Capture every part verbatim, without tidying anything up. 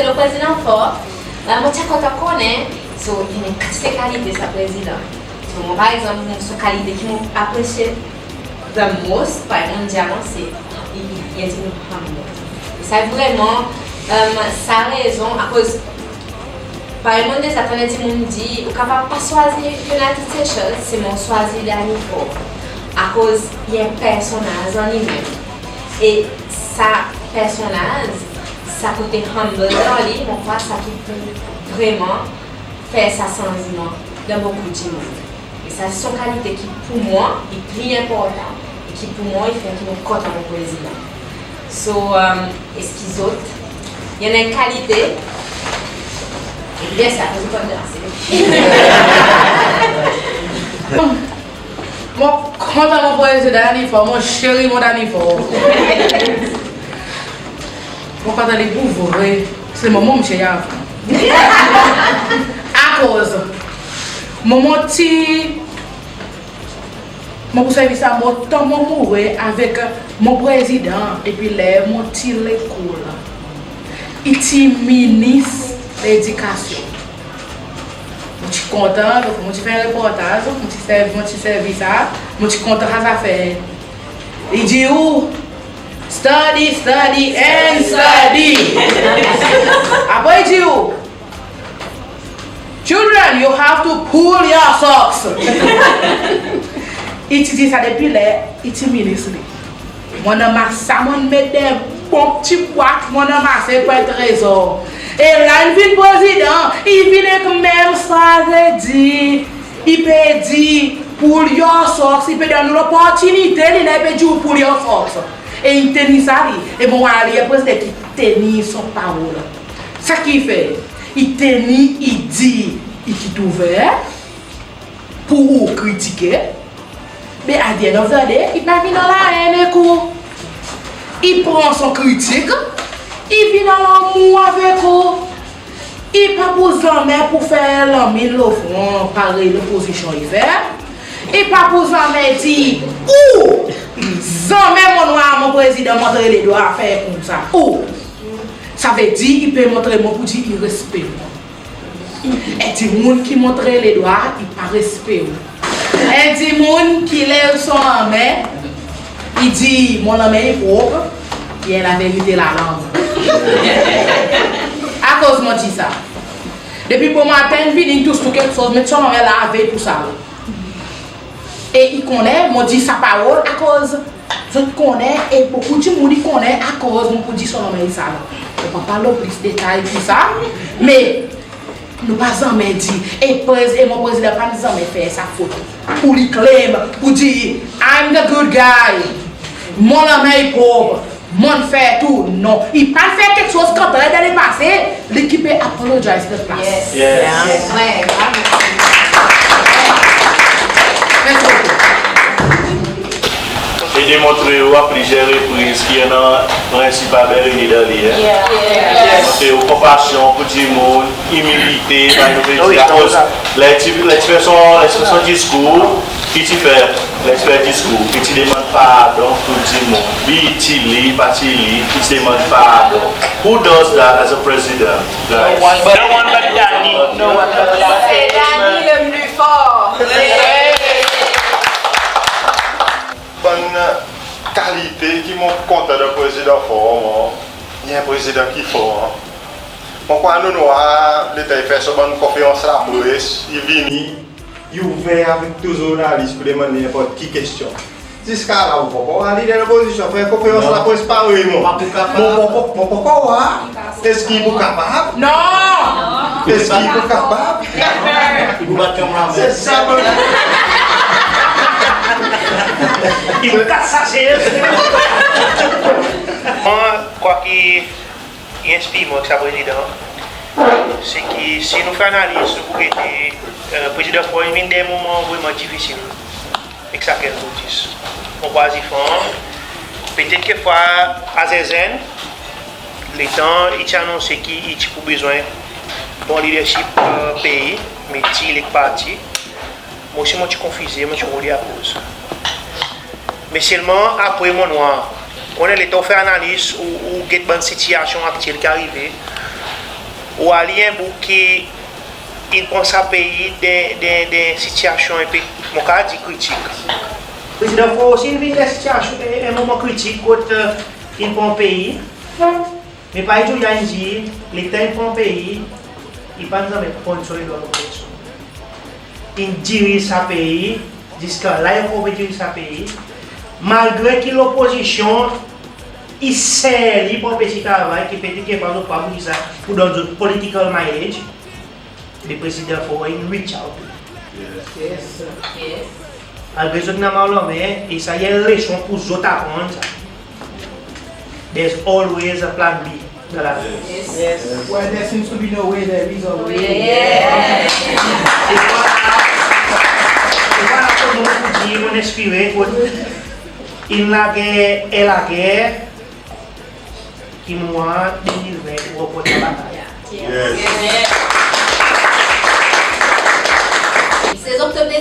Lo Prezidan Faure, e, mon ti a kontan konnen, so, i annan kantite kalite sa Prezidan. So, mwan, par egzanp, mwan, son kalite ki mon apresye the most, parey mon'n dir avan, se, i, i, i en dimoun humble. E sa vreman, e, sa rezon, akoz, parey mon'n deza tann dimoun dir, ou kapab pa swazir United Seychelles, selman ou swazir Danny Faure. Akoz i en personaz an li menm. E sa personaz, sa kote humble dan li, mon krwar sa ki pou vreman fer sa sanzman dan bokou dimoun. E sa son kalite ki pou mwan, i pli enportan, e ki pou mwan, i fer ki mon kontan mon Prezidan. So, e, eski zot, i annan en kalite, e byen sa, akoz ou konn danse. Mon kontan mon Prezidan Danny Faure, mon seri mon Danny Faure. Mon kontan li pou vre, selman mon seri avan. Akoz, mwan, mon ti, mon pou servi sa mo, tan mon mouri avek mon Prezidan, epi ler mon ti lekol, i ti Minis Ledikasyon. Mon ti kontan, donk mon ti fer en reportaz, mon ti servi, mon ti servi sa, mon ti kontan sa zafer. I dir ou, study, study and study. Apre i dir ou, children, you have to pull your socks. I ti dir sa depi ler i ti Minis li. Mon anmas sa, mon met dan en bon pti bwat, mon anmase pou en trezor. E la in vin Prezidan, i vin ek menm stratezi. I pe dir, pull your socks, i pe donn ou loportinite, li la i pe dir ou pull your socks. E i tenir sa li, e mon war li en Prezidan ki tenir son parol. Sa ki fer, i tenir, i dir, i kit ouver pou ou kritike. Be at the end of the day, i pa vin annan laenn ek ou. I pran son kritik, i vin annan lanmour avek ou. I pa pou zanmen pou fer lanmin lo fron parey lopozisyon i fer. I pa pou zanmen dir, ou, zanmen mon war mon Prezidan montre ledwa fer koumsa. Ou. Savedir i pe montre mon pou dir i respekte mwan. En dimoun ki montre ledwa, i pa respekte ou. En dimoun ki lev son lanmen, i dir mon lanmen i prop, i annan laverite lalang. Akoz mon dir sa? Depi bomaten in vini, in tous tou keksoz, met son lanmen lave pou sa. E i konnen mon dir sa parol akoz zot konnen, e bokou dimoun i konnen akoz mon pou dir son lanmen i sal. Mon pa pou al lo plis detay ki sa, me nou pa zanmen dir, e prez-, e mon Prezidan pa'n zanmen fer sa fot pou li claim, pou dir, I'm the good guy, mon lanmen i prop, mon'n fer tou. Non, i pa'n fer keksoz kontrè dan lepase, li ki pe apologize dan plas. Yes. Yes. Yes. Vre, vre. Mersi bokou. E demontre ou a plizyer repriz ki i annan prensip a Bernie dan li, en? Yeah. Yes. Montre ou konpasyon pou dimoun, imilite, sa i pe dir, akoz ler i ti, ler i ti fer son, ler i ti fer son diskour, ki i ti fer, ler i ti fer diskour, ki i ti demann pardon tou dimoun. Be it li, pa ti li, ki i ti demann pardon. Who does that as a president, guys? No one but Danny. No one but Danny. C'est Danny le plus fort. Bann kalite ki mon kontan dan Prezidan Faure, mon, i en prezidan ki for. Mon krwar nou'n war, letan i fer son bann konferans lapres, i vini, i ouver avek tou zournalis pou demann li nenport ki kestyon. Ziska la, mon pa war lider lopozisyon fer konferans lapres parey, mon. Mon pa pou kapab. Mon, mon, mon, mon pa war. Eski i pou kapab? Non! Eski i pou kapab? I pou bat kanmarad. Se sa, mon. I pou kas sa sez. Mon krwar ki i enspir mwan ek sa Prezidan, se ki si nou fer analiz, nou pou gete, e, Prezidan Faure in vin dan en moman vreman difisil ek sa Kerry Curtis. Mon krwar i fer, petet kekfwa, as en zenn, letan i ti anonse ki i ti pou bezwen bon lidership, e, pei, me i ti, li ek parti. Mwan osi mon ti konfize, mon ti rode akoz. Me selman apre mon war, konnen letan ou fer analiz, ou, ou get bann sitiyasyon aktyel ki arive, Ou a li en boug ki in pran sa pei dan, dan, dan sityasyon en pe, mon kapab dir, kritik. Prezidan Faure osi in vin dan sityasyon, en, en moman kritik kot, e, in pran pei. Me parey tou in dir, letan in pran pei, i pa'n zanmen pran son lwa lo presyon. In diriz sa pei, ziska la i ankor pe diriz sa pei. Malgre ki lopozisyon i ser li pour anpes li travay, ki petet kekfwa zot pa pou dir sa, pour donn zot political mileage, le Prezidan Faure in reach out. Yes. Yes. Malgre zot in annan mal lanmen, e sa i en leson pour zot aprann sa. There's always a plan B dan lavi. Yes. Yes. Where there seems to be no way, there is a way. Yes. E vwala, e vwala kot mon pou dir, mon espere kot in lager, e lager, ki mwan de mil ven ou ranport sa batay. Yes. Sez Oktob de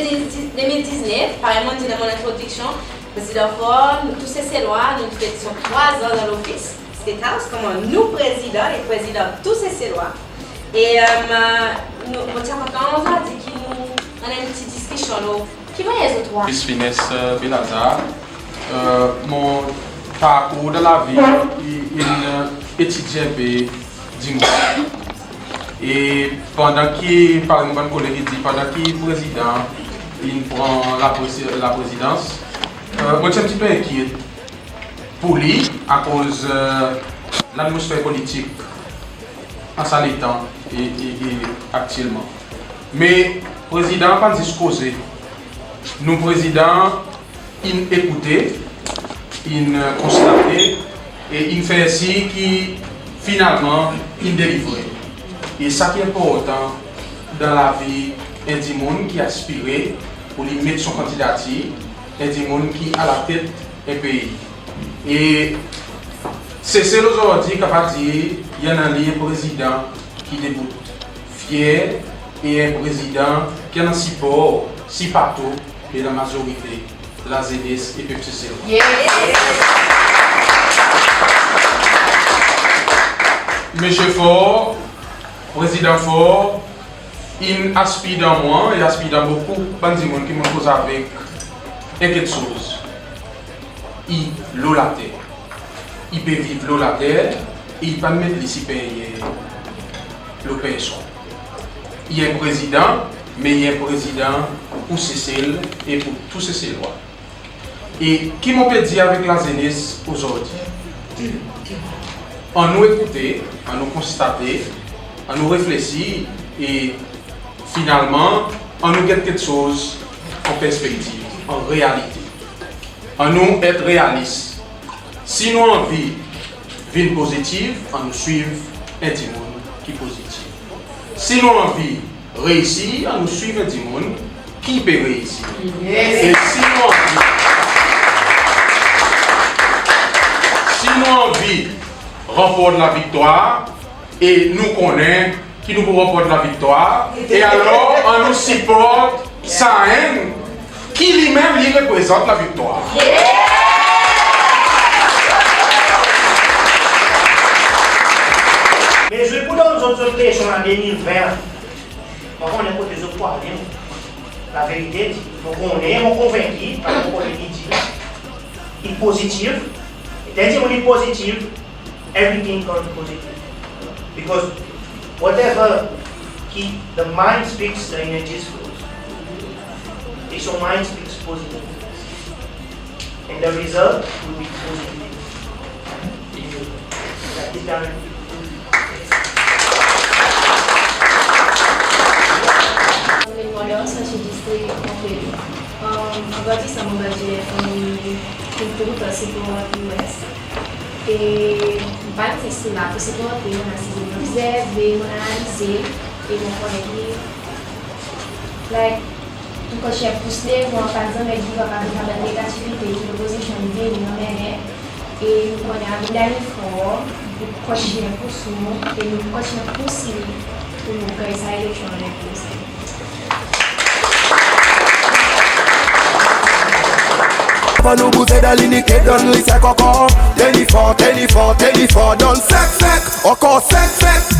mil diznef, parey mon'n dir dan mon lentrodiksyon, Prezidan Faure, nou tou Seselwa, nou fete son trwa zan dan lofis State House konman nou Prezidan e Prezidan tou Seselwa. E, e, nou, mon ti a kontan ozordi ki nou annan en pti diskisyon lo ki mannyer zot war. Miss Finesse, e, Benazar, e, mon parkour dan lavi, i, in, e, etidye en pe dimoun. E pandan ki, parey mon bann koleg i dir, pandan ki Prezidan in pran laprezi-, laprezidans, e, mon ti en pti pe enkyet pour li akoz, e, latmosfer politik an sa letan e, e, e aktyelman. Me Prezidan pa'n zis koze. Nou Prezidan in ekoute, in, e, konstate e in fer sir ki finalman in delivre. E sa ki enportan dan lavi en dimoun ki aspire pour li met son kandidatir, en dimoun ki alatet en pei. E Sesel ozordi kapab dir i annan li en Prezidan ki debout fyer e en Prezidan ki annan sipor, si pa tou, me dan mazorite lazenes e pep Seselwa. Yes. Msye Faure, Prezidan Faure, in enspir dan mwan e enspir dan bokou bann dimoun ki mon'n koz avek en keksoz. I lo later. I pe viv lo later, e i pa'n met li siperyer lo personn. I en Prezidan, me i en Prezidan pour Sesel e pour tou Seselwa. E ki mon pe dir avek lazenes ozordi? Annou ekoute, annou konstate, annou reflesir e finalman, annou get keksoz an perspektiv, an realite. Annou et realis. Si nou anvi vin pozitiv, annou swiv en dimoun ki pozitiv. Si nou anvi reisi, annou swiv en dimoun ki pe reisi. Yes. E si nou anvi, si nou anvi ranport laviktwar, e nou konnen ki nou pou ranport laviktwar, e alor annou siport sa enn ki li menm li reprezant laviktwar. Me zot pou donn zot, zot leson an de mil ven. Mon konnen kote zot pou ale. Laverite, mon konnen, mon konvenki, parey mon konnen i dir, i pozitiv. E ler dimoun i pozitiv, everything comes positive. Because whatever he, the mind speaks, the energies flows. If your mind speaks positive, and the result will be positive. That is guaranteed. Mon non se Distrik Montpellier. An, an grandissan, mon bann zefen, mon toultan siport U S. E mon pa zis la pour siporte, mon asize, mon obzerve, mon analize, e mon konnen ki, like, nou kontinyen pous devan, pa zanmen give up avek sa bann negativite ki lopozisyon in vini anmennen. E nou konnen avek Danny Faure, nou kontinyen pous nou, e nou kontinyen pous li pour nou ganny sa eleksyon ane prosenn. Avan nou bouze dan linite, donn li sek ankor. Tenir for, tenir for, tenir for, donn sek, sek, ankor sek, sek.